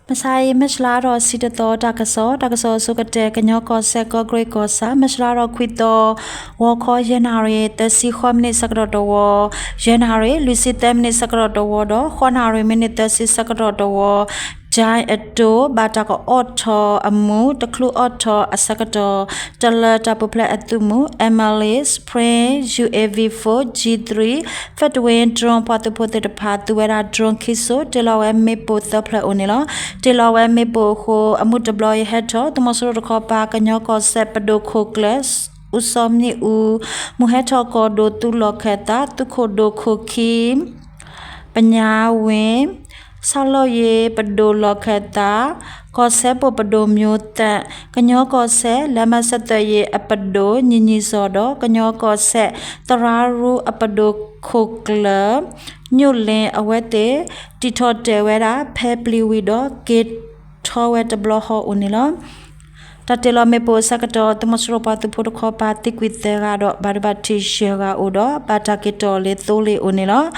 မဆါအံၤ မၢ်ၡလါထီၣ်တဆံတသီ တၢ်ကစီၣ်, တၢ်ကစီၣ်အဆိကတၢၢ် ကညီကီၢ်စဲၣ် ကီၢ်ကရ့ၣ်ကီၢ်ဆၣ်, မၢ်ၡလါထီၣ်ခွံသီ, ဂီၤခီယဲၢ်နၣ်ရံၣ် သၢဆံဃိးမံးနံးဆၢကတီၢ်တဝီ, ယဲၢ်နၣ်ရံၣ် လွံၢ်ဆံသၢမံးနံးဆၢကတီၢ်တဝီဒီး ဃိးနၣ်ရံၣ် မံးနံးသၢဆံဆၢကတီၢ်တဝီ, ကၠဲအတိ ဘၣ်တၢ်ကအိးထီၣ်အမူး တချုးအိးထီၣ်အဆၢကတီၢ်, တလၢတၢ်ပူၤဖျဲးအသုးမုၢ် M L A Spring U A V four G three Fedwin drone ပှၤသုးဖိသ့ၣ်တဖၣ် သူဝဲဒၣ် drone ခံစိၤ တ့ၢ်လီၤဝဲမ့ၣ်ပိၢ်သၢဖျၢၣ်အိၣ်န့ၣ်လီၤ. တ့ၢ်လီၤဝဲမ့ၣ်ပိၢ်အဃိ အမူးတဘျီအံၤဟဲထီၣ် သုးမီၤစိရိၤတခီပၤ ကညီကီၢ်စဲၣ် ပဒိၣ်ခိၣ်ကျၢၢ် အူစီၤမံၣ်အူ, မူးဟဲထီၣ်ကီၢ်ဒိၣ် သုးလီၢ်ခၢၣ်သးသုးခိၣ်ဒိၣ်ခိၣ်ခံ ပညါဝ့ၢ်, ဆၣ်လီၢ်ယ့ၤပဒိၣ်လီၢ်ခၢၣ်သး, ကီၢ်စဲၣ်ပိၢ်ပဒိၣ်မျိၢ်သၣ်, ကညီကီၢ်စဲၣ် လၢမၤစၢၤသၢယ့ၤအပဒိၣ် ညီညီစီၤဒီး ကညီကီၢ်စဲၣ် သရၣ်ရူအပဒိၣ်ခိၣ်ကျၢၢ် ညိၣ်လ့ အဝဲသ့ၣ် တံာ်ထီၣ်တဲာ်ဝဲဒၣ် ဖဲပျံၤဝံၤဒီး က့ၤထီၣ်ဝဲတဘျီဃီအိၣ်န့ၣ်လီၤ. တၢ်တ့ၢ်လီၤမ့ၣ်ပိၢ်အဆၢကတီၢ် သုးမီၤစိရိၤပှၤသုးဖိတခီပၤ သံကွံာ်သၢဂၤဒီး ဘၣ်ဒိဘၣ်ထံးယဲၢ်ဂၤအိၣ်ဒီး ဘၣ်တၢ်က့ၤတီၢ်လၢသိလ့ၣ်အိၣ်န့ၣ်လီၤ.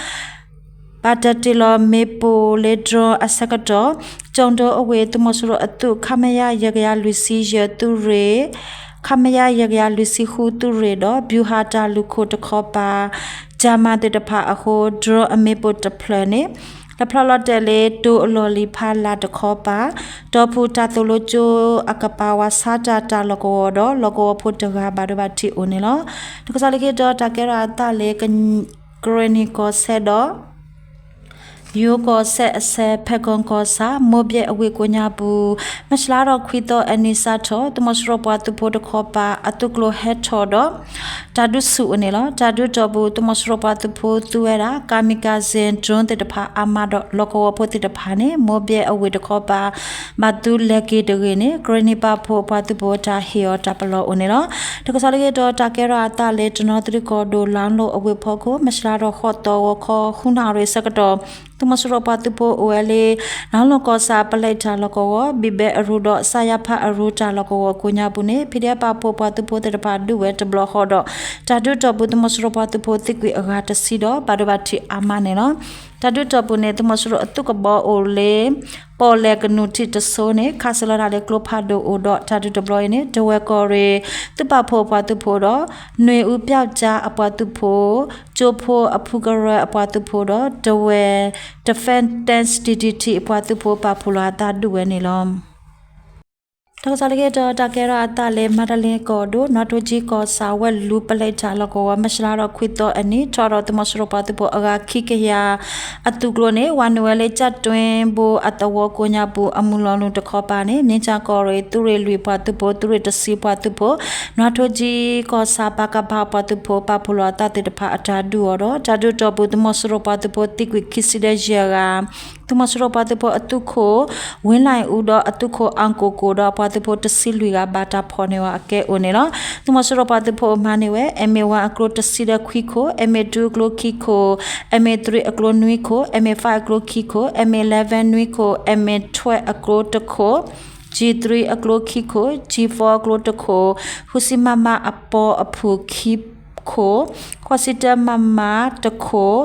ဘၣ်တၢ်တ့ၢ်လီၤမ့ၣ်ပိၢ်လၢ drone အဆၢကတီၢ် ကၠိၣ်ဒိအဝ့ၢ် သုးမီၤစိရိၤအသုး ခမရ ယဲၢ်ကယၤလွံၢ်ဆံယဲၢ်သုးရ့ၣ်, ခမရ ယဲၢ်ကယၤလွံၢ်ဆံဃုသုးရ့ၣ်ဒီး ဗျူဟာတၢ်လုၢ်ခိၣ်တခီပၤ ကၠၤမၤသ့ၣ်တဖၣ်အဃိ drone အမ့ၣ်ပိၢ်တဖျၢၣ်န့ၣ် တဖျၢၣ်လီၤတဲာ်လၢတိၤအလီၢ်လံၤဖးလၢ်တခီပၤ တီၢ်ဖုၣ်တၢ်သိၣ်လိကၠိအကပၤ ဝၤဆါတၢ်တၢ်လီၢ်ကဝီၤဒီး လီၢ်ကဝီၤဖိတဂၤ ဘၣ်ဒိဘၣ်ထံးအိၣ်န့ၣ်လီၤ. တၢ်ကစီၣ်လၢခံတီၤ တၢ်ကဲထီၣ်အသးလၢ ကရ့ၣ်နံၣ်ကီၢ်စဲၣ်ဒီး ယိၤကီၢ်စဲၣ်အဆၢ ဖဲကီၢ်ကီၢ်ဆၣ် မိၢ်ဘဲအဝ့ၢ်ကိးညါပူၤ မၢ်ၡလါထီၣ်ခွံသီအနံၤစးထီၣ် သုးမီၤစိရိၤပှၤသုးဖိတခီပၤ အသုးကျိၤဟဲထီၣ်ဒီး တၢ်ဒုးဆူၣ်အိၣ်န့ၣ်လီၤ. တၢ်ဒုးတီၢ်ပူၤ သုးမီၤစိရိၤပှၤသုးဖိသူဝဲဒၣ် kamikaze drone သ့ၣ်တဖၣ်အါမးဒီး လီၢ်ကဝီၤဖိသ့ၣ်တဖၣ်န့ၣ် မိၢ်ဘဲအဝ့ၢ်တခီပၤ ဘၣ်သုးလဲၤက့ၤတဂ့ၤန့ၣ် ကရ့ၣ်နံၣ်ပာ်ဖှိၣ်ပှၤသုးဖိတၢ်ဟ့ၣ်အီၤတၢ်ပလီၢ်အိၣ်န့ၣ်လီၤ. တၢ်ကစီၣ်လၢခံတီၤ တၢ်ကဲထီၣ်အသးလၢ တနီသရံၣ်ကီၢ်ဒိၣ် လါလိၣ်အဝ့ၢ်ဖီခိၣ် မၢ်ၡလါထီၣ်ဃိးသီ ဂီၤခီ ဃုနၣ်ရံၣ်ဆၢကတီၢ် သုးမီၤစိရိၤပှၤသုးဖိအိၣ်ဝဲလၢ လါလိၣ်ကီၢ်ဆၣ် ပလဲးတၢ်လီၢ်ကဝီၤ ဘံၣ်ဘဲအရူဒီး စါယါဖးအရူတၢ်လီၢ်ကဝီၤကိးညါပူၤန့ၣ် PDF ပာ်ဖှိၣ်ပှၤသုးဖိသ့ၣ်တဖၣ်ဒုးဝဲတဘျီဃီဒီး တၢ်ဒုးတီၢ်ပူၤ သုးမီၤစိရိၤပှၤသုးဖိသံကွံာ်အဂၤတဆံဒီး ဘၣ်ဒိဘၣ်ထံးအါမးန့ၣ်လီၤ. တၢ်ဒုးတီၢ်ပူၤန့ၣ် သုးမီၤစိရိၤအသုးကဘီအိၣ်လၢ ပီၣ်လဲၣ်ကနူၤထံးတစိၤန့ၣ် ခးစၢၤလီၤတၢ်လၢကျိဖးဒိၣ်အိၣ်ဒီး တၢ်ဒုးတဘျီအံၤန့ၣ် တဝဲၢ်ကီၢ်ရ့ၣ် သုးပာ်ဖှိၣ်အပှၤသုးဖိဒီး နွေဦးပျောက်ကျားအပှၤသုးဖိ ကၠိဖိအဖုကရၢအပှၤသုးဖိဒီး တဝဲၢ် Defense Test D D T အပှၤသုးဖိ ပာ်ဖှိၣ်လီၤအသးဒုးဝဲန့ၣ်လီၤ. တၢ်ကစီၣ်လၢခံတီၤ တၢ်ကဲထီၣ်အသးလၢ မၤတလ့ကီၢ်ဒိၣ် နီၣ်ထိကၠံကီၢ်ဆၣ် ဝဲၢ်လူပလဲးတၢ်လီၢ်ကဝီၤ မၢ်ၡလါထီၣ်ခွံသီအနံၤ ထီၣ်ဒီးသုးမီၤစိရိၤပှၤသုးဖိအဂၤခံကယၤ အသုးကျိၤန့ၣ် ဝၤနုာ်ဝဲလၢ ကၠၣ်တွ့ဘိအသဝီကိးညါပူၤ အမုၢ်လီၤနုာ်တခီပၤန့ၣ် မြင်းခြံကီၢ်ရ့ၣ် သုးရ့ၣ်လွံၢ်ပှၤသုးဖိ သုးရ့ၣ်တဆံပှၤသုးဖိ နီၣ်ထိကၠံကီၢ်ဆၣ် ပကဖ အပှၤသုးဖိ ပာ်ဖှိၣ်လီၤအသးသ့ၣ်တဖၣ်အတၢ်ဒုးအီၤဒီး တၢ်ဒုးတီၢ်ပူၤ သုးမီၤစိရိၤပှၤသုးဖိသံကွံာ်ခံဆံဒီးယဲၢ်ဂၤ သုးမီၤစိရိၤပှၤသုးဖိအသုးခိၣ် ဝ့လၢ်အူဒီးအသုးခိၣ်အၣ်ကိၣ်ကိၣ်ဒီး အပှၤသုးဖိတဆံလွံၢ်ဂၤ ဘၣ်တၢ်ဖီၣ်န့ၢ်ဝဲအကဲအိၣ်န့ၣ်လီၤ. သုးမီၤစိရိၤပှၤသုးဖိအမၤန့ၢ်ဝဲ M A one အကျိတဆံဒီးခွံခိၣ်, M A two အကျိခံခိၣ်, M A three အကျိနွံခိၣ်, M A five အကျိခံခိၣ်, M A eleven နွံခိၣ်, M A twelve အကျိတခိၣ်, G three အကျိခံခိၣ်, G four အကျိတခိၣ်, ဃုဆံ MM အပီအဖုၣ်ခံခိၣ်, ဃိးဆံတၢ MM တခိၣ်,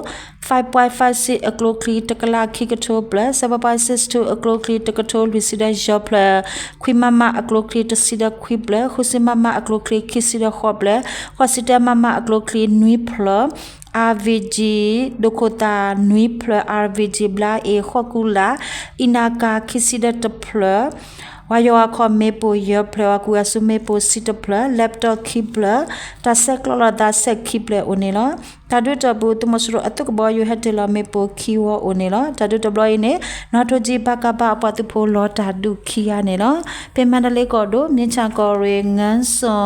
five point five six အကျိချံတကလးခံကထိဘျဲၣ်, seven point six two အကျိချံတကထိလွံၢ်ဆံဒီးယဲၢ်ဖျၢၣ်, ခွံ MM အကျိချံတဆံဒီးခွံဘျဲၣ်, ဃုဆံ MM အကျိချံခံဆံဒီးဃိးဘျဲၣ်, ဃိးဆံတၢ MM အကျိချံနွံဖျၢၣ်, R V G ဒိၣ်ခိၣ်သၣ်နွံဖျၢၣ်, R V G ဘျါအ့ၣ်ဃိးကူလၣ်, အံနၣ်ကၣ်ခံဆံဒီးတဖျၢၣ်, ဝၤယွၤအခီၣ်မ့ၣ်ပိၢ်ယဲၢ်ဖျၢၣ်, ဝၤကူအစုမ့ၣ်ပိၢ်ဆံတဖျၢၣ်, laptop ခံဖျၢၣ်, တၢ်ဆဲးကျိးလိာ်သးဆဲးခံဖျၢၣ်အိၣ်န့ၣ်လီၤ. တၢ်ဒုးတီၢ်ပူၤ သုးမီၤစိရိၤအသုးကဘီယူၤဟဲတ့ၢ်လီၤမ့ၣ်ပိၢ်ခံဝီအိၣ်န့ၣ်လီၤ. တၢ်ဒုးတဘျီအံၤန့ၣ် နီၣ်ထိကၠံ ပကဖ အပှၤသုးဖိလီၤတၢ်ဒုးခံဂၤန့ၣ်လီၤ. ဖဲမၤတလ့ကီၢ်ဒိၣ် မြင်းခြံကီၢ်ရ့ၣ် ငန်းစုံ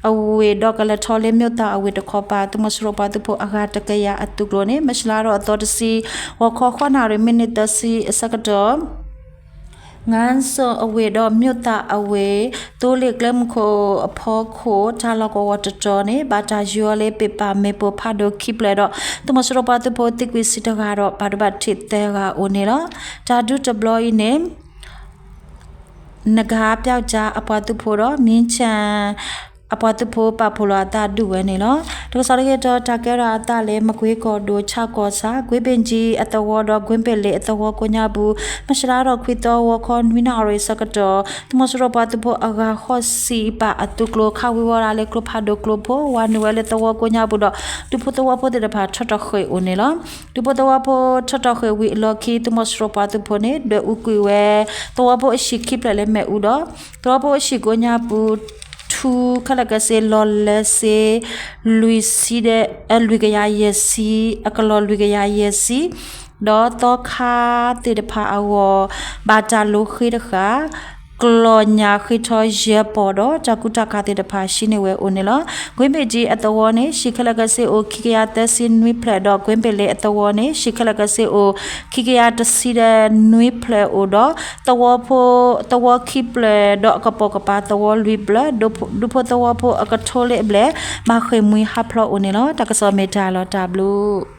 အဝ့ၢ်ဒီးကလဲၤထီၣ်လၢ မြို့သာ အဝ့ၢ်တခီပၤ သုးမီၤစိရိၤပှၤသုးဖိအဂၤတကယၤအသုးကျိၤန့ၣ် မၢ်ၡလါထီၣ်အသီတဆံ ဂီၤခီဃိးနၣ်ရံၣ် မံးနံးသၢဆံအဆၢကတီၢ် ငါစိၣ်အဝ့ၢ်ဒီး မြို့သာ အဝ့ၢ် သိလ့ၣ်ကျဲမုၢ်ခိၣ်အဖီခိၣ် တၢ်လီၢ်ကဝီၤတတီၤန့ၣ် ဘၣ်တၢ်ယူၤအီၤလၢ ပ့ၣ်ပာ်မ့ၣ်ပိၢ်ဖးဒိၣ်ခံဖျၢၣ်ဒီး သုးမီၤစိရိၤပှၤသုးဖိသံကွံာ်ဆံတဂၤဒီး ဘၣ်ဒိဘၣ်ထံးသၢဂၤအိၣ်န့ၣ်လီၤ. တၢ်ဒုးတဘျီအံၤန့ၣ် နဂါပျောက်ကျား အပှၤသုးဖိဒီး မြင်းခြံ အပှၤသုးဖိပာ်ဖှိၣ်လီၤအသးဒုးဝဲန့ၣ်လီၤ. တၢ်ကစီၣ်လၢက့ၤဒီး တၢ်ကဲထီၣ်အသးလၢ မကွ့ကီၢ်ဒိၣ် ဆၣ်ကီၢ်ဆၣ် ကွ့ဘ့ၣ်ကၠံအသဝီဒီး ကွ့ဘ့ၣ်လ့အသဝီကိးညါပူၤ မၢ်ၡးလါထီၣ်ခွံသီ ဂီၤခီနွံနၣ်ရံၣ်ဆၢကတီၢ် သုးမီၤစိရိၤပှၤသုးဖိအဂၤဃိးဆံပာ်အသုးကျိၤ ခးဝံၤဝီၤဒၣ်လၢကျိဖးဒိၣ်ကျိဖိ ဝၤနုာ်ဝဲလၢသဝီကိးညါပူၤဒီး ဒူဖိသဝီဖိသ့ၣ်တဖၣ်ထီၣ်ထီၣ်ဃ့ၢ်အိၣ်န့ၣ်လီၤ. ဒူဖိသဝီဖိထီၣ်ထီၣ်ဃ့ၢ်ဝံၤအလီၢ်ခံ သုးမီၤစိရိၤပှၤသုးဖိန့ၣ် ဒွဲၣ်အူကွံာ်ဝဲ သဝီဖိအဟံၣ်ခံဖျၢၣ်လၢမ့ၣ်အူဒီး သဝီဖိအဟံၣ်ကိးညါပူၤ ထူ ခဲလၢာ်ခဲဆ့ လီၤလဲၤစ့ လွံၢ်ဆံ လွံၢ်ကယၤယဲၢ်ဆံ အကလီၢ်လွံၢ်ကယၤယဲၢ်ဆံ ဒီးသီခါသ့ၣ်တဖၣ်အဂီၢ် ဘၣ်တၢ်လိၤဃ့တဃၣ် ကျီၢ်ညၣ်ဃ့ထီယဲၢ်ပီၢ်ဒီး တၢ်ကူတၢ်ကၤသ့ၣ်တဖၣ်ဟံးန့ၢ်ဝဲအိၣ်န့ၣ်လီၤ. ကွ့ဘ့ၣ်ကၠံအသဝီန့ၣ် ဟံၣ်ခဲလၢာ်ခဲဆ့အိၣ်ခံကယၤသၢဆံနွံဖျၢၣ်ဒီး ကွ့ဘ့ၣ်လ့အသဝီန့ၣ် ဟံၣ်ခဲလၢာ်ခဲဆ့အိၣ်ခံကယၤတဆံဒီးနွံဖျၢၣ်အိၣ်ဒီး သဝီဖိ သဝီခံဖျၢၣ်ဒီးအကပိာ်ကပၤသဝီလွံၢ်ဖျၢၣ် ဒူဖိသဝီဖိအကထိလၢအဘျဲၣ် ဘၣ်ဃ့ၢ်မှံဟးဖျိးအိၣ်န့ၣ်လီၤ. တၢ်ကစီၣ်မ့ၢ်တၢ်လီၤတၢ်ဘျုး